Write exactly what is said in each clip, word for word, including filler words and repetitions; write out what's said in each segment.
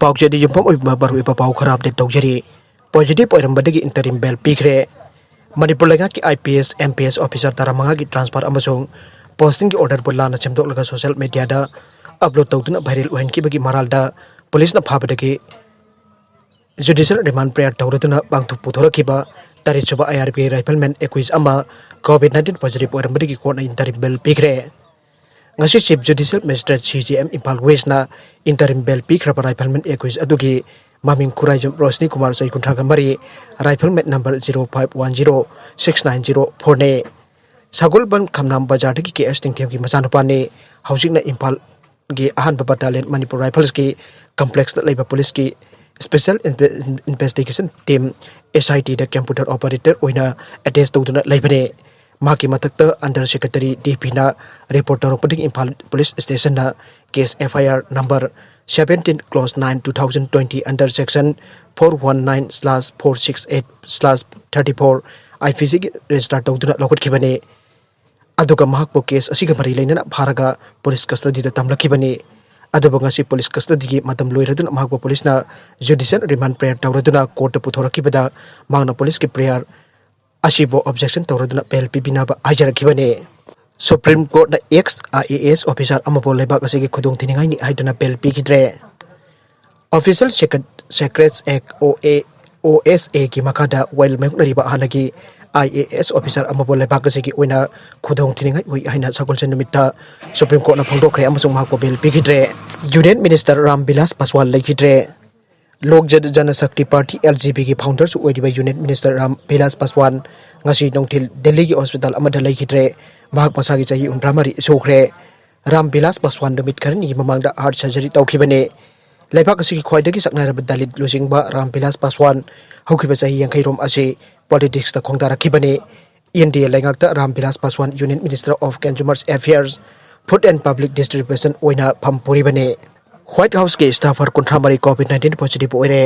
ꯄꯥꯎꯆꯦꯗ ꯌꯨꯝꯐꯝ ꯑꯣꯏꯕ ꯃꯔꯨꯑꯣꯏꯕ ꯄꯥꯎ ꯈꯔ ꯑꯞꯗꯦꯠ ꯇꯧꯖꯔꯤ꯫ ꯄꯣꯖꯤꯇꯤꯚ ꯑꯣꯏꯔꯝꯕꯗꯒꯤ ꯏꯟꯇꯔꯤꯝ ꯕꯦꯜ ꯄꯤꯈ꯭ꯔꯦ꯫ ꯃꯅꯤꯄꯨꯔ ꯂꯩꯉꯥꯛꯀꯤ I P S, M P S officer ꯇꯔꯥꯃꯉꯥꯒꯤ ꯇ꯭ꯔꯥꯟꯁꯐꯔ ꯑꯃꯁꯨꯡ ꯄꯣꯁꯇꯤꯡꯒꯤ ꯑꯣꯔꯗꯔꯕꯨ ꯂꯥꯟꯅ ꯁꯦꯝꯗꯣꯛꯂꯒ ꯁꯣꯁꯤꯌꯦꯜ ꯃꯦꯗꯤꯌꯥꯗ ꯑꯞꯂꯣꯗ ꯇꯧꯗꯨꯅ ꯚꯥꯏꯔꯦꯜ ꯑꯣꯏꯍꯟꯈꯤꯕꯒꯤ ꯃꯔꯥꯜꯗ ꯄꯨꯂꯤꯁꯅ ꯐꯥꯕꯗꯒꯤ ꯖꯨꯗꯤꯁꯤꯌꯦꯜ ꯔꯤꯃꯥꯟ ꯄ꯭ꯔꯦꯌꯔ ꯇꯧꯔꯗꯨꯅ ꯄꯥꯡꯊꯣꯛ ꯄꯨꯊꯣꯔꯛꯈꯤꯕ ꯇꯔꯦꯠ ꯁꯨꯕ ꯑꯥꯏ ꯑꯥꯔ ꯄꯤ ꯔꯥꯏꯐꯜꯃꯦꯟ ꯑꯦꯀ꯭ꯌꯨꯖ ꯑꯃ ꯀꯣꯚꯤꯗ ꯅꯥꯏꯟꯇꯤꯟ ꯄꯣꯖꯤꯇꯤꯚ ꯑꯣꯏꯔꯝꯕꯗꯒꯤ ꯀꯣꯔꯠꯅ ꯏꯟꯇꯔꯤꯝ ꯕꯦꯜ ꯄꯤꯈ꯭ꯔꯦ꯫ ꯉꯁꯤ chief judicial magistrate, C J M, Imphal ꯋꯦꯁꯅ ꯏꯟꯇꯔꯤꯝ ꯕꯦꯜ ꯄꯤꯈ꯭ꯔꯕ ꯔꯥꯏꯐꯜꯃꯦꯟ ꯑꯦꯀ꯭ꯌꯨꯖ ꯑꯗꯨꯒꯤ ꯃꯃꯤꯡ ꯈꯨꯔꯥꯏꯖꯝ ꯔꯣꯁꯅꯤ ꯀꯨꯃꯥꯔ, ꯆꯍꯤ ꯀꯨꯟꯊ꯭ꯔꯥꯒ ꯃꯔꯤ, rifleman number zero five one zero six nine zero ꯐꯣꯔꯅꯤ꯫ ꯁꯒꯣꯜꯕꯟ ꯈꯝꯅꯥꯝ ꯕꯖꯥꯔꯗꯒꯤ ꯀꯦ ꯑꯦꯁ ꯇꯤꯡꯊꯦꯝꯒꯤ ꯃꯆꯥꯅꯨꯄꯥꯅꯤ꯫ ꯍꯧꯖꯤꯛꯅ ꯏꯝꯐꯥꯜꯒꯤ ꯑꯍꯥꯟꯕ ꯕꯠꯇꯥꯂꯤꯌꯟ ꯃꯅꯤꯄꯨꯔ ꯔꯥꯏꯐꯜꯁꯀꯤ ꯀꯝꯄ꯭ꯂꯦꯛꯁꯇ ꯂꯩꯕ ꯄꯨꯂꯤꯁꯀꯤ ꯏꯁꯄꯦꯁꯦꯜ ꯏꯟꯚꯦ-, ꯏꯟꯚꯦꯁꯇꯤꯒꯦꯁꯟ ꯇꯤꯝ, ꯑꯦꯁ ꯑꯥꯏ ꯇꯤꯗ ꯀꯝꯄ꯭ꯌꯨꯇꯔ ꯑꯣꯄꯔꯦꯇꯔ ꯑꯣꯏꯅ ꯑꯦꯇꯦꯁ ꯇꯧꯗꯨꯅ ꯂꯩꯕꯅꯤ꯫ ꯃꯍꯥꯛꯀꯤ ꯃꯊꯛꯇ ꯑꯟꯗꯔ ꯁꯦꯀ꯭ꯔꯦꯇꯔꯤ ꯗꯤ ꯄꯤꯅ ꯔꯤꯄꯣꯔꯠ ꯇꯧꯔꯛꯄꯗꯒꯤ ꯏꯝꯐꯥꯜ ꯄꯨꯂꯤꯁ ꯁ꯭ꯇꯦꯁꯟꯅ case F I R number seventeen clause nine two thousand twenty under section four one nine slash four six eight slash thirty four I P C ꯒꯤ register ꯇꯧꯗꯨꯅ ꯂꯧꯈꯠꯈꯤꯕꯅꯤ꯫ ꯑꯗꯨꯒ ꯃꯍꯥꯛꯄꯨ case ꯑꯁꯤꯒ ꯃꯔꯤ ꯂꯩꯅꯅ ꯐꯥꯔꯒ ꯄꯨꯂꯤꯁ ꯀꯁꯇꯗꯤꯗ ꯊꯝꯂꯛꯈꯤꯕꯅꯤ꯫ ꯑꯗꯨꯕꯨ ꯉꯁꯤ ꯄꯨꯂꯤꯁ ꯀꯁꯇꯗꯤꯒꯤ ꯃꯇꯝ ꯂꯣꯏꯔꯗꯨꯅ ꯃꯍꯥꯛꯄꯨ ꯄꯨꯂꯤꯁꯅ ꯖꯨꯗꯤꯁꯤꯌꯦꯜ ꯔꯤꯃꯥꯟ ꯄ꯭ꯔꯦꯌꯔ ꯇꯧꯔꯗꯨꯅ ꯀꯣꯔꯠꯇ ꯄꯨꯊꯣꯔꯛꯈꯤꯕꯗ ꯃꯍꯥꯛꯅ ꯄꯨꯂꯤꯁꯀꯤ ꯄ꯭ꯔꯦꯌꯔ ꯑꯁꯤꯕꯨ ꯑꯣꯕꯖꯦꯛꯁꯟ ꯇꯧꯔꯗꯨꯅ ꯕꯦꯜ ꯄꯤꯕꯤꯅꯕ ꯍꯥꯏꯖꯔꯛꯈꯤꯕꯅꯤ꯫ ꯁꯨꯄ꯭ꯔꯤꯝ ꯀꯣꯔꯠꯅ ex I A S officer ꯑꯃꯕꯨ ꯂꯩꯕꯥꯛ ꯑꯁꯤꯒꯤ ꯈꯨꯗꯣꯡ ꯊꯤꯅꯤꯡꯉꯥꯏꯅꯤ ꯍꯥꯏꯗꯨꯅ ꯕꯦꯜ ꯄꯤꯈꯤꯗ꯭ꯔꯦ꯫ ꯑꯣꯐꯤꯁꯤꯌꯦꯜ ꯁꯦꯀ꯭ꯔꯦꯠ, ꯁꯦꯀ꯭ꯔꯦꯠꯁ ꯑꯦꯛ, ꯑꯣ ꯑꯦ, ꯑꯣ ꯑꯦꯁ ꯑꯦꯒꯤ ꯃꯈꯥꯗ ꯋꯥꯌꯦꯜ ꯃꯥꯌꯣꯛꯅꯔꯤꯕ ꯍꯥꯟꯅꯒꯤ ꯑꯥꯏ ꯑꯦ ꯑꯦꯁ ꯑꯣꯐꯤꯁꯥꯔ ꯑꯃꯕꯨ ꯂꯩꯕꯥꯛ ꯑꯁꯤꯒꯤ ꯑꯣꯏꯅ ꯈꯨꯗꯣꯡ ꯊꯤꯅꯤꯡꯉꯥꯏ ꯑꯣꯏ ꯍꯥꯏꯅ ꯁꯒꯣꯜꯁꯦꯟ ꯅꯨꯃꯤꯠꯇ ꯁꯨꯄ꯭ꯔꯤꯝ ꯀꯣꯔꯠꯅ ꯐꯣꯡꯗꯣꯛꯈ꯭ꯔꯦ ꯑꯃꯁꯨꯡ ꯃꯍꯥꯛꯄꯨ ꯕꯦꯜ ꯄꯤꯈꯤꯗ꯭ꯔꯦ꯫ ꯌꯨꯅꯤꯌꯟ ꯃꯤꯅꯤꯁꯇꯔ ꯔꯥꯝ ꯕꯤꯂꯥꯁ ꯄꯥꯁꯋꯥꯟ ꯂꯩꯈꯤꯗ꯭ꯔꯦ꯫ ꯂꯣꯛ ꯖ-, ꯖꯅ ꯁꯛꯇꯤ ꯄꯥꯔꯇꯤ, ꯑꯦꯜ ꯖꯦ ꯄꯤꯒꯤ ꯐꯥꯎꯟꯗꯔꯁꯨ ꯑꯣꯏꯔꯤꯕ ꯌꯨꯅꯤꯌꯟ ꯃꯤꯅꯤꯁꯇꯔ ꯔꯥꯝ ꯕꯤꯂꯥꯁ ꯄꯥꯁꯋꯥꯟ ꯉꯁꯤ ꯅꯨꯡꯊꯤꯜ ꯗꯦꯜꯂꯤꯒꯤ ꯍꯣꯁꯄꯤꯇꯥꯜ ꯑꯃꯗ ꯂꯩꯈꯤꯗ꯭ꯔꯦ꯫ ꯃꯍꯥꯛ ꯃꯁꯥꯒꯤ ꯆꯍꯤ ꯍꯨꯝꯗ꯭ꯔꯥ ꯃꯔꯤ ꯁꯨꯈ꯭ꯔꯦ꯫ ꯔꯥꯝ ꯕꯤꯂꯥꯁ ꯄꯥꯁꯋꯥꯟ ꯅꯨꯃꯤꯠ ꯈꯔꯅꯤꯒꯤ ꯃꯃꯥꯡꯗ ꯍꯥꯔꯠ ꯁꯔꯖꯔꯤ ꯇꯧꯈꯤꯕꯅꯤ꯫ ꯂꯩꯕꯥꯛ ꯑꯁꯤꯒꯤ ꯈ꯭ꯋꯥꯏꯗꯒꯤ ꯁꯛꯅꯥꯏꯔꯕ ꯗꯂꯤꯠ ꯂꯨꯆꯤꯡꯕ ꯔꯥꯝ ꯕꯤꯂꯥꯁ ꯄꯥꯁꯋꯥꯟ ꯍꯧꯈꯤꯕ ꯆꯍꯤ ꯌꯥꯡꯈꯩ ꯔꯣꯝ ꯑꯁꯤ ꯄꯣꯂꯤꯇꯤꯛꯁꯇ ꯈꯣꯡꯗꯥꯔꯛꯈꯤꯕꯅꯤ꯫ ꯏꯟꯗꯤꯌꯥ ꯂꯩꯉꯥꯛꯇ Ram Bilas Paswan union minister of consumers affairs, food and public distribution ꯑꯣꯏꯅ ꯐꯝ ꯄꯨꯔꯤꯕꯅꯤ꯫ ꯋꯥꯏꯠ ꯍꯥꯎꯁꯀꯤ ꯁ꯭ꯇꯥꯐꯔ ꯀꯨꯟꯊ꯭ꯔꯥ ꯃꯔꯤ ꯀꯣꯚꯤꯗ ꯅꯥꯏꯟꯇꯤꯟ ꯄꯣꯖꯤꯇꯤꯚ ꯑꯣꯏꯔꯦ꯫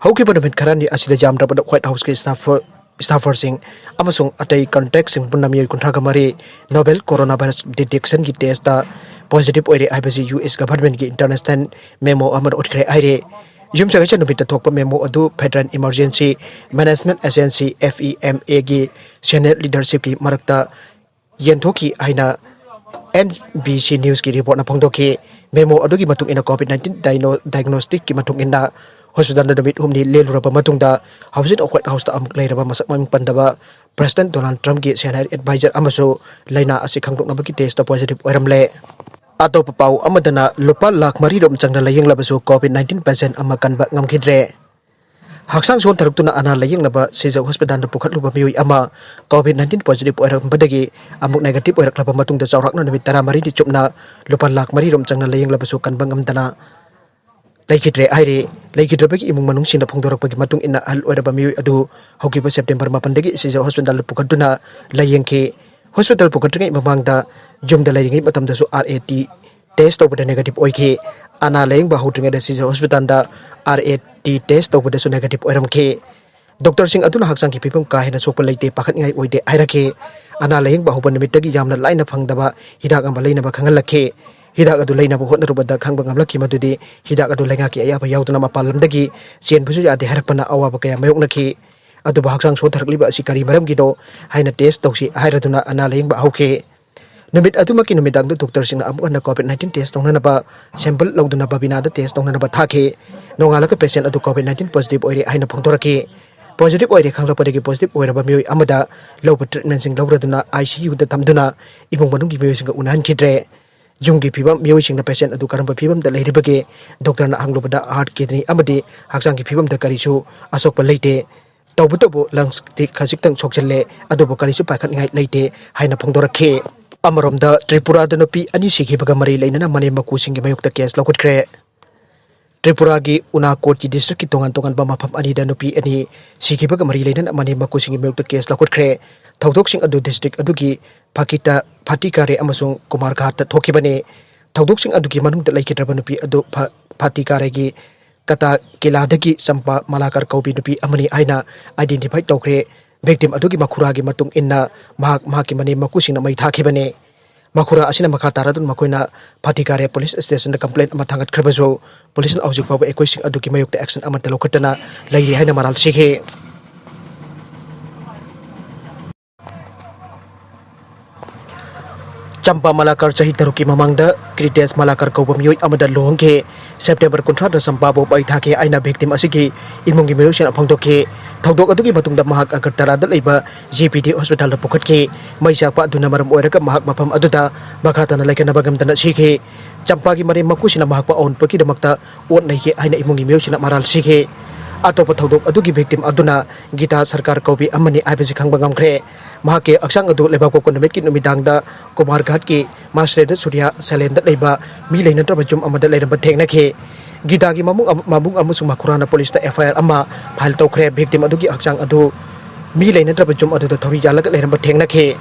ꯍꯧꯈꯤꯕ ꯅꯨꯃꯤꯠ ꯈꯔꯅꯤ ꯑꯁꯤꯗ ꯌꯥꯝꯗ꯭ꯔꯕꯗ ꯋꯥꯏꯠ ꯍꯥꯎꯁꯀꯤ ꯁ꯭ꯇꯥꯐꯔ, ꯁ꯭ꯇꯥꯐꯔꯁꯤꯡ ꯑꯃꯁꯨꯡ ꯑꯇꯩ ꯀꯟꯇꯦꯛꯁꯤꯡ ꯄꯨꯟꯅ ꯃꯤꯑꯣꯏ ꯀꯨꯟꯊ꯭ꯔꯥꯒ ꯃꯔꯤ ꯅꯣꯕꯦꯜ ꯀꯣꯔꯣꯅꯥ ꯚꯥꯏꯔꯁ ꯗꯤꯇꯦꯛꯁꯟꯒꯤ ꯇꯦꯁꯇ ꯄꯣꯖꯤꯇꯤꯚ ꯑꯣꯏꯔꯦ ꯍꯥꯏꯕꯁꯤ ꯌꯨ ꯑꯦꯁ ꯒꯚꯔꯟꯃꯦꯟꯠꯀꯤ ꯏꯟꯇꯔꯅꯦꯁꯅꯦꯜ ꯃꯦꯃꯣ ꯑꯃꯅ ꯎꯠꯈ꯭ꯔꯦ ꯍꯥꯏꯔꯦ꯫ ꯌꯨꯝꯁꯀꯩꯁ ꯅꯨꯃꯤꯠꯇ ꯊꯣꯛꯄ ꯃꯦꯃꯣ ꯑꯗꯨ ꯐꯦꯗꯔꯦꯜ ꯏꯃꯔꯖꯦꯟꯁꯤ ꯃꯦꯅꯦꯖꯃꯦꯟꯠ ꯑꯦꯖꯦꯟꯁꯤ, ꯐꯦꯃ ꯑꯦꯒꯤ ꯁꯦꯅꯤꯌꯔ ꯂꯤꯗꯔꯁꯤꯞꯀꯤ ꯃꯔꯛꯇ ꯌꯦꯟꯊꯣꯛꯈꯤ ꯍꯥꯏꯅ ꯑꯦꯟ ꯕꯤ ꯁꯤ ꯅ꯭ꯌꯨꯁꯀꯤ ꯔꯤꯄꯣꯔꯠꯅ ꯐꯣꯡꯗꯣꯛꯈꯤ꯫ ꯃꯦꯃꯣ ꯑꯗꯨꯒꯤ ꯃꯇꯨꯡ ꯏꯟꯅ ꯀꯣꯚꯤꯗ ꯅꯥꯏꯟꯇꯤꯟ ꯗꯥꯏꯅꯣ-, ꯗꯥꯏꯒꯅꯣꯁꯇꯤꯛꯀꯤ ꯃꯇꯨꯡ ꯏꯟꯅ ꯍꯣꯁꯄꯤꯇꯥꯜꯗ ꯅꯨꯃꯤꯠ ꯍꯨꯝꯅꯤ ꯂꯦꯜꯂꯨꯔꯕ ꯃꯇꯨꯡꯗ ꯍꯧꯖꯤꯛ ꯋꯥꯏꯠ ꯍꯥꯎꯁꯇ ꯑꯃꯨꯛ ꯂꯩꯔꯕ ꯃꯁꯛ ꯃꯃꯤꯡ ꯄꯟꯗꯕ ꯄ꯭ꯔꯦꯁꯤꯗꯦꯟꯠ ꯗꯣꯅꯥꯜꯗ ꯇ꯭ꯔꯝꯞꯀꯤ ꯁꯦꯅꯤꯌꯔ ꯑꯦꯗꯚꯥꯏꯖꯔ ꯑꯃꯁꯨ ꯂꯥꯏꯅꯥ ꯑꯁꯤ ꯈꯪꯗꯣꯛꯅꯕꯒꯤ ꯇꯦꯁꯇ ꯄꯣꯖꯤꯇꯤꯚ ꯑꯣꯏꯔꯝꯂꯦ꯫ ꯑꯇꯣꯞꯄ ꯄꯥꯎ ꯑꯃꯗꯅ ꯂꯨꯄꯥ ꯂꯥꯈ ꯃꯔꯤ ꯔꯣꯝ ꯆꯪꯅ ꯂꯥꯌꯦꯡꯂꯕꯁꯨ ꯀꯣꯚꯤꯗ ꯅꯥꯏꯟꯇꯤꯟ ꯄꯦꯁꯦꯟꯠ ꯑꯃ ꯀꯟꯕ ꯉꯝꯈꯤꯗ꯭ꯔꯦ꯫ ꯍꯛꯆꯥꯡ ꯁꯣꯟꯊꯔꯛꯇꯨꯅ ꯑꯅꯥ ꯂꯥꯌꯦꯡꯅꯕ ꯁꯤꯖ ꯍꯣꯁꯄꯤꯇꯥꯜꯗ ꯄꯨꯈꯠꯂꯨꯕ ꯃꯤꯑꯣꯏ ꯑꯃ ꯀꯣꯚꯤꯗ ꯅꯥꯏꯟꯇꯤꯟ ꯄꯣꯖꯤꯇꯤꯚ ꯑꯣꯏꯔꯝꯕꯗꯒꯤ ꯑꯃꯨꯛ ꯅꯦꯒꯦꯇꯤꯚ ꯑꯣꯏꯔꯛꯂꯕ ꯃꯇꯨꯡꯗ ꯆꯥꯎꯔꯥꯛꯅ ꯅꯨꯃꯤꯠ ꯇꯔꯥꯃꯔꯤꯅꯤ ꯆꯨꯞꯅ ꯂꯨꯄꯥ ꯂꯥꯈ ꯃꯔꯤ ꯔꯣꯝ ꯆꯪꯅ ꯂꯥꯌꯦꯡꯂꯕꯁꯨ ꯀꯟꯕ ꯉꯝꯗꯅ ꯂꯩꯈꯤꯗ꯭ꯔꯦ ꯍꯥꯏꯔꯤ꯫ ꯂꯩꯈꯤꯗ꯭ꯔꯕꯒꯤ ꯏꯃꯨꯡ ꯃꯅꯨꯡꯁꯤꯡꯅ ꯐꯣꯡꯗꯣꯔꯛꯄꯒꯤ ꯃꯇꯨꯡ ꯏꯟꯅ ꯑꯍꯜ ꯑꯣꯏꯔꯕ ꯃꯤꯑꯣꯏ ꯑꯗꯨ ꯍꯧꯈꯤꯕ ꯁꯦꯞꯇꯦꯝꯕꯔ ꯃꯥꯄꯟꯗꯒꯤ ꯁꯤꯖ ꯍꯣꯁꯄꯤꯇꯥꯜꯗ ꯄꯨꯈꯠꯇꯨꯅ ꯂꯥꯌꯦꯡꯈꯤ꯫ ꯍꯣꯁꯄꯤꯇꯥꯜ ꯄꯨꯈꯠꯇ꯭ꯔꯤꯉꯩ ꯃꯃꯥꯡꯗ ꯌꯨꯝꯗ ꯂꯩꯔꯤꯉꯩ ꯃꯇꯝꯗꯁꯨ ꯑꯥꯔ ꯑꯦ ꯇꯤ ꯇꯦꯁ ꯇꯧꯕꯗ ꯅꯦꯒꯦꯇꯤꯚ ꯑꯣꯏꯈꯤ꯫ ꯑꯅꯥ ꯂꯥꯌꯦꯡꯕ ꯍꯧꯗ꯭ꯔꯤꯉꯩꯗ ꯁꯤꯖ ꯍꯣꯁꯄꯤꯇꯥꯜꯗ ꯑꯥꯔ ꯑꯦ ꯇꯤ ꯇꯦꯁ ꯇꯧꯕꯗꯁꯨ ꯅꯦꯒꯦꯇꯤꯚ ꯑꯣꯏꯔꯝꯈꯤ꯫ ꯗꯣꯛꯇꯔꯁꯤꯡ ꯑꯗꯨꯅ ꯍꯛꯆꯥꯡꯒꯤ ꯐꯤꯕꯝ ꯀꯥ ꯍꯦꯟꯅ ꯁꯣꯛꯄ ꯂꯩꯇꯦ, ꯄꯥꯈꯠꯅꯤꯡꯉꯥꯏ ꯑꯣꯏꯗꯦ ꯍꯥꯏꯔꯛꯈꯤ꯫ ꯑꯅꯥ ꯂꯥꯌꯦꯡꯕ ꯍꯧꯕ ꯅꯨꯃꯤꯠꯇꯒꯤ ꯌꯥꯝꯅ ꯂꯥꯏꯅ ꯐꯪꯗꯕ ꯍꯤꯗꯥꯛ ꯑꯃ ꯂꯩꯅꯕ ꯈꯪꯍꯜꯂꯛꯈꯤ꯫ ꯍꯤꯗꯥꯛ ꯑꯗꯨ ꯂꯩꯅꯕ ꯍꯣꯠꯅꯔꯨꯕꯗ ꯈꯪꯕ ꯉꯝꯂꯛꯈꯤ ꯃꯗꯨꯗꯤ ꯍꯤꯗꯥꯛ ꯑꯗꯨ ꯂꯩꯉꯥꯛꯀꯤ ꯑꯌꯥꯕ ꯌꯥꯎꯗꯅ ꯃꯄꯥꯟ ꯂꯝꯗꯒꯤ ꯆꯦꯟꯕꯁꯨ ꯌꯥꯗꯦ ꯍꯥꯏꯔꯛꯄꯅ ꯑꯋꯥꯕ ꯀꯌꯥ ꯃꯥꯌꯣꯛꯅꯈꯤ꯫ ꯑꯗꯨꯕꯨ ꯍꯛꯆꯥꯡ ꯁꯣꯟꯊꯔꯛꯂꯤꯕ ꯑꯁꯤ ꯀꯔꯤ ꯃꯔꯝꯒꯤꯅꯣ ꯍꯥꯏꯅ ꯇꯦꯁ ꯇꯧꯁꯤ ꯍꯥꯏꯔꯗꯨꯅ ꯑꯅꯥ ꯂꯥꯌꯦꯡꯕ ꯍꯧꯈꯤ꯫ ꯅꯨꯃꯤꯠ ꯑꯗꯨꯃꯛꯀꯤ ꯅꯨꯃꯤꯗꯥꯡꯗ ꯗꯣꯛꯇꯔꯁꯤꯡꯅ ꯑꯃꯨꯛ ꯍꯟꯅ ꯀꯣꯚꯤꯗ ꯅꯥꯏꯟꯇꯤꯟ ꯇꯦꯁ ꯇꯧꯅꯅꯕ ꯁꯦꯝꯄꯜ ꯂꯧꯗꯨꯅ ꯕꯕꯤꯅꯥꯗ ꯇꯦꯁ ꯇꯧꯅꯅꯕ ꯊꯥꯈꯤ꯫ ꯅꯣꯡꯉꯥꯜꯂꯒ ꯄꯦꯁꯦꯟ ꯑꯗꯨ ꯀꯣꯚꯤꯗ ꯅꯥꯏꯟꯇꯤꯟ ꯄꯣꯖꯤꯇꯤꯚ ꯑꯣꯏꯔꯦ ꯍꯥꯏꯅ ꯐꯣꯡꯗꯣꯔꯛꯈꯤ꯫ ꯄꯣꯖꯤꯇꯤꯚ ꯑꯣꯏꯔꯦ ꯈꯪꯂꯛꯄꯗꯒꯤ ꯄꯣꯖꯤꯇꯤꯚ ꯑꯣꯏꯔꯕ ꯃꯤꯑꯣꯏ ꯑꯃꯗ ꯂꯧꯕ ꯇ꯭ꯔꯤꯠꯃꯦꯟꯁꯤꯡ ꯂꯧꯔꯗꯨꯅ ꯑꯥꯏ ꯁꯤ ꯌꯨꯗ ꯊꯝꯗꯨꯅ ꯏꯃꯨꯡ ꯃꯅꯨꯡꯒꯤ ꯃꯤꯑꯣꯏꯁꯤꯡꯒ ꯎꯅꯍꯟꯈꯤꯗ꯭ꯔꯦ꯫ ꯌꯨꯝꯒꯤ ꯐꯤꯕꯝ, ꯃꯤꯑꯣꯏꯁꯤꯡꯅ ꯄꯦꯁꯦꯟ ꯑꯗꯨ ꯀꯔꯝꯕ ꯐꯤꯕꯝꯗ ꯂꯩꯔꯤꯕꯒꯦ? ꯗꯣꯛꯇꯔꯅ ꯍꯪꯂꯨꯕꯗ ꯍꯥꯔꯠ, ꯀꯤꯗꯅꯤ ꯑꯃꯗꯤ ꯍꯛꯆꯥꯡꯒꯤ ꯐꯤꯕꯝꯗ ꯀꯔꯤꯁꯨ ꯑꯁꯣꯛꯄ ꯂꯩꯇꯦ꯫ ꯇꯧꯕꯇꯕꯨ ꯂꯪꯁꯇꯤ ꯈꯖꯤꯛꯇꯪ ꯁꯣꯛꯆꯜꯂꯦ, ꯑꯗꯨꯕꯨ ꯀꯔꯤꯁꯨ ꯄꯥꯏꯈꯠꯅꯤꯡꯉꯥꯏ ꯂꯩꯇꯦ ꯍꯥꯏꯅ ꯐꯣꯡꯗꯣꯔꯛꯈꯤ꯫ ꯑꯃꯔꯣꯝꯗ ꯇ꯭ꯔꯤꯄꯨꯔꯥꯗ ꯅꯨꯄꯤ ꯑꯅꯤ ꯁꯤꯈꯤꯕꯒ ꯃꯔꯤ ꯂꯩꯅꯅ ꯃꯅꯦꯝ ꯃꯀꯨꯁꯤꯡꯒꯤ ꯃꯥꯌꯣꯛꯇ ꯀꯦꯁ ꯂꯧꯈꯠꯈ꯭ꯔꯦ꯫ ꯇ꯭ꯔꯤꯄꯨꯔꯥꯒꯤ ꯎꯅꯥꯀꯣꯠꯀꯤ ꯗꯤꯁꯇ꯭ꯔꯤꯛꯀꯤ ꯇꯣꯉꯥꯟ ꯇꯣꯉꯥꯟꯕ ꯃꯐꯝ ꯑꯅꯤꯗ ꯅꯨꯄꯤ ꯑꯅꯤ ꯁꯤꯈꯤꯕꯒ ꯃꯔꯤ ꯂꯩꯅꯅ ꯃꯅꯦꯝ ꯃꯀꯨꯁꯤꯡꯒꯤ ꯃꯥꯌꯣꯛꯇ ꯀꯦꯁ ꯂꯧꯈꯠꯈ꯭ꯔꯦ꯫ ꯊꯧꯗꯣꯛꯁꯤꯡ ꯑꯗꯨ ꯗꯤꯁꯇ꯭ꯔꯤꯛ ꯑꯗꯨꯒꯤ ꯐꯥꯀꯤꯇꯥ, ꯐꯥꯇꯤꯀꯥꯔꯦ ꯑꯃꯁꯨꯡ ꯀꯨꯃꯥꯔꯘꯥꯠꯇ ꯊꯣꯛꯈꯤꯕꯅꯤ꯫ ꯊꯧꯗꯣꯛꯁꯤꯡ ꯑꯗꯨꯒꯤ ꯃꯅꯨꯡꯗ ꯂꯩꯈꯤꯗ꯭ꯔꯕ ꯅꯨꯄꯤ ꯑꯗꯨ ꯐ-, ꯐꯥꯇꯤꯀꯥꯔꯦꯒꯤ ꯀꯇꯥ ꯀꯤꯂꯥꯗꯒꯤ ꯆꯝꯄꯥ ꯃꯂꯥꯀꯔ ꯀꯧꯕꯤ ꯅꯨꯄꯤ ꯑꯃꯅꯤ ꯍꯥꯏꯅ ꯑꯥꯏꯗꯦꯟꯇꯤꯐꯥꯏ ꯇꯧꯈ꯭ꯔꯦ꯫ ꯚꯤꯛꯇꯤꯝ ꯑꯗꯨꯒꯤ ꯃꯈꯨꯔꯥꯒꯤ ꯃꯇꯨꯡ ꯏꯟꯅ ꯃꯍꯥꯛ ꯃꯍꯥꯛꯀꯤ ꯃꯅꯦꯝ ꯃꯀꯨꯁꯤꯡꯅ ꯃꯩ ꯊꯥꯈꯤꯕꯅꯤ꯫ ꯃꯈꯨꯔꯥ ꯑꯁꯤꯅ ꯃꯈꯥ ꯇꯥꯔꯗꯨꯅ ꯃꯈꯣꯏꯅ ꯐꯇꯤꯀꯥꯔꯦ ꯄꯨꯂꯤꯁ ꯁ꯭ꯇꯦꯁꯟꯗ ꯀꯝꯄ꯭ꯂꯦꯟ ꯑꯃ ꯊꯥꯡꯒꯠꯈ꯭ꯔꯕꯁꯨ, ꯄꯨꯂꯤꯁꯅ ꯍꯧꯖꯤꯛ ꯐꯥꯎꯕ ꯑꯩꯈꯣꯏꯁꯤꯡ ꯑꯗꯨꯒꯤ ꯃꯥꯌꯣꯛꯇ ꯑꯦꯛꯁꯟ ꯑꯃꯠꯇ ꯂꯧꯈꯠꯇꯅ ꯂꯩꯔꯤ ꯍꯥꯏꯅ ꯃꯔꯥꯜ ꯁꯤꯈꯤ꯫ ꯆꯝꯄꯥ ꯃꯂꯥꯀꯔ ꯆꯍꯤ ꯇꯔꯨꯛꯀꯤ ꯃꯃꯥꯡꯗ ꯀ꯭ꯔꯤꯇꯦꯁ ꯃꯂꯥꯀꯔ ꯀꯧꯕ ꯃꯤꯑꯣꯏ ꯑꯃꯗ ꯂꯨꯍꯣꯡꯈꯤ꯫ ꯁꯦꯞꯇꯦꯝꯕꯔ ꯀꯨꯟꯊ꯭ꯔꯥꯗ ꯆꯝꯄꯥꯕꯨ ꯃꯩ ꯊꯥꯈꯤ ꯍꯥꯏꯅ ꯚꯤꯛꯇꯤꯝ ꯑꯁꯤꯒꯤ ꯏꯃꯨꯡꯒꯤ ꯃꯤꯑꯣꯏꯁꯤꯡꯅ ꯐꯣꯡꯗꯣꯛꯈꯤ꯫ ꯊꯧꯗꯣꯛ ꯑꯗꯨꯒꯤ ꯃꯇꯨꯡꯗ ꯃꯍꯥꯛ ꯑꯒꯔꯇꯂꯥꯗ ꯂꯩꯕ ꯖꯦ ꯄꯤ ꯗꯤ ꯍꯣꯁꯄꯤꯇꯥꯜꯗ ꯄꯨꯈꯠꯈꯤ꯫ ꯃꯩ ꯆꯥꯛꯄ ꯑꯗꯨꯅ ꯃꯔꯝ ꯑꯣꯏꯔꯒ ꯃꯍꯥꯛ ꯃꯐꯝ ꯑꯗꯨꯗ ꯃꯈꯥ ꯇꯥꯅ ꯂꯩꯈꯠꯅꯕ ꯉꯝꯗꯅ ꯁꯤꯈꯤ꯫ ꯆꯝꯄꯥꯒꯤ ꯃꯔꯦꯝ ꯃꯀꯨꯁꯤꯅ ꯃꯍꯥꯛꯄꯨ ꯑꯑꯣꯟꯄꯣꯠꯀꯤꯗꯃꯛꯇ ꯑꯣꯠ ꯅꯩꯈꯤ ꯍꯥꯏꯅ ꯏꯃꯨꯡꯒꯤ ꯃꯤꯑꯣꯏꯁꯤꯡꯅ ꯃꯔꯥꯜ ꯁꯤꯈꯤ꯫ ꯑꯇꯣꯞꯄ ꯊꯧꯗꯣꯛ ꯑꯗꯨꯒꯤ ꯚꯤꯛꯇꯤꯝ ꯑꯗꯨꯅ ꯒꯤꯇꯥ ꯁꯔꯀꯥꯔ ꯀꯧꯕꯤ ꯑꯃꯅꯤ ꯍꯥꯏꯕꯁꯤ ꯈꯪꯕ ꯉꯝꯈ꯭ꯔꯦ꯫ ꯃꯍꯥꯛꯀꯤ ꯍꯛꯆꯥꯡ ꯑꯗꯨ ꯂꯩꯕꯥꯛꯄꯣꯛꯄ ꯅꯨꯃꯤꯠꯀꯤ ꯅꯨꯃꯤꯗꯥꯡꯗ ꯀꯨꯃꯥꯔ ꯘꯥꯠꯀꯤ ꯃꯥꯁ꯭ꯔꯦꯗ ꯁꯨꯔꯤꯌꯥ ꯁꯦꯂꯦꯟꯗ ꯂꯩꯕ ꯃꯤ ꯂꯩꯅꯗ꯭ꯔꯕ ꯌꯨꯝ ꯑꯃꯗ ꯂꯩꯔꯝꯕ ꯊꯦꯡꯅꯈꯤ꯫ ꯒꯤꯇꯥꯒꯤ ꯃꯕꯨꯡ ꯑꯃ-, ꯃꯕꯨꯡ ꯑꯃꯁꯨꯡ ꯃꯈꯨꯔꯥꯅ ꯄꯨꯂꯤꯁꯇ ꯑꯦꯐ ꯑꯥꯏ ꯑꯥꯔ ꯑꯃ ꯐꯥꯏꯜ ꯇꯧꯈ꯭ꯔꯦ꯫ ꯚꯤꯛꯇꯤꯝ ꯑꯗꯨꯒꯤ ꯍꯛꯆꯥꯡ ꯑꯗꯨ ꯃꯤ ꯂꯩꯅꯗ꯭ꯔꯕ ꯌꯨꯝ ꯑꯗꯨꯗ ꯊꯧꯔꯤ ꯌꯥꯜꯂꯒ ꯂꯩꯔꯝꯕ ꯊꯦꯡꯅꯈꯤ꯫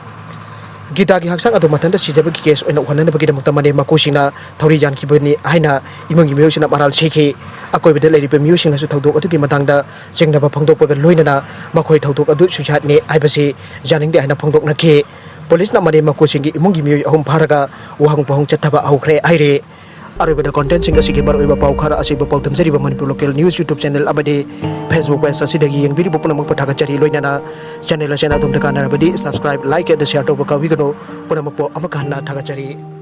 ꯒꯤꯇꯥꯒꯤ ꯍꯛꯆꯥꯡ ꯑꯗꯨ ꯃꯊꯟꯇ ꯁꯤꯖꯕꯒꯤ ꯀꯦꯁ ꯑꯣꯏꯅ ꯎꯍꯟꯅꯅꯕꯒꯤꯗꯃꯛꯇ ꯃꯅꯦꯝ ꯃꯀꯨꯁꯤꯡꯅ ꯊꯧꯔꯤ ꯌꯥꯟꯈꯤꯕꯅꯤ ꯍꯥꯏꯅ ꯏꯃꯨꯡꯒꯤ ꯃꯤꯑꯣꯏꯁꯤꯡꯅ ꯃꯔꯥꯜ ꯁꯤꯈꯤ꯫ ꯑꯀꯣꯏꯕꯗ ꯂꯩꯔꯤꯕ ꯃꯤꯑꯣꯏꯁꯤꯡꯅꯁꯨ ꯊꯧꯗꯣꯛ ꯑꯗꯨꯒꯤ ꯃꯇꯥꯡꯗ ꯆꯤꯡꯅꯕ ꯐꯣꯡꯗꯣꯛꯄꯒ ꯂꯣꯏꯅꯅ ꯃꯈꯣꯏ ꯊꯧꯗꯣꯛ ꯑꯗꯨ ꯁꯨꯏꯁꯥꯏꯗꯅꯤ ꯍꯥꯏꯕꯁꯤ ꯌꯥꯅꯤꯡꯗꯦ ꯍꯥꯏꯅ ꯐꯣꯡꯗꯣꯛꯅꯈꯤ꯫ ꯄꯨꯂꯤꯁꯅ ꯃꯅꯦꯝ ꯃꯀꯨꯁꯤꯡꯒꯤ ꯏꯃꯨꯡꯒꯤ ꯃꯤꯑꯣꯏ ꯑꯍꯨꯝ ꯐꯥꯔꯒ ꯋꯥꯍꯪ ꯄꯥꯎꯍꯪ ꯆꯠꯊꯕ ꯍꯧꯈ꯭ꯔꯦ ꯍꯥꯏꯔꯤ꯫ ꯑꯔꯣꯏꯕꯗ ꯀꯣꯟꯇꯦꯟꯁꯤꯡ ꯑꯁꯤꯒꯤ ꯃꯔꯨꯑꯣꯏꯕ ꯄꯥꯎ ꯈꯔ ꯑꯁꯤꯕꯨ ꯄꯥꯎ ꯇꯝꯖꯔꯤꯕ Manipur local news YouTube channel ꯑꯃꯗꯤ ꯐꯦꯁꯕꯨꯛ ꯄꯦꯖ ꯑꯁꯤꯗꯒꯤ ꯌꯦꯡꯕꯤꯔꯤꯕ ꯄꯨꯝꯅꯃꯛꯄꯨ ꯊꯥꯒꯠꯆꯔꯤ꯫ ꯂꯣꯏꯅꯅ ꯆꯦꯅꯦꯜ ꯑꯁꯤꯅ ꯑꯗꯣꯝꯗ ꯀꯥꯟꯅꯔꯕꯗꯤ ꯁꯕꯁꯀ꯭ꯔꯥꯏꯕ, ꯂꯥꯏꯛ ꯑꯦꯟ ꯁꯤꯌꯥꯔ ꯇꯧꯕ ꯀꯥꯎꯕꯤꯒꯅꯨ꯫ ꯄꯨꯝꯅꯃꯛꯄꯨ ꯑꯃꯨꯛꯀ ꯍꯟꯅ ꯊꯥꯒꯠꯆꯔꯤ꯫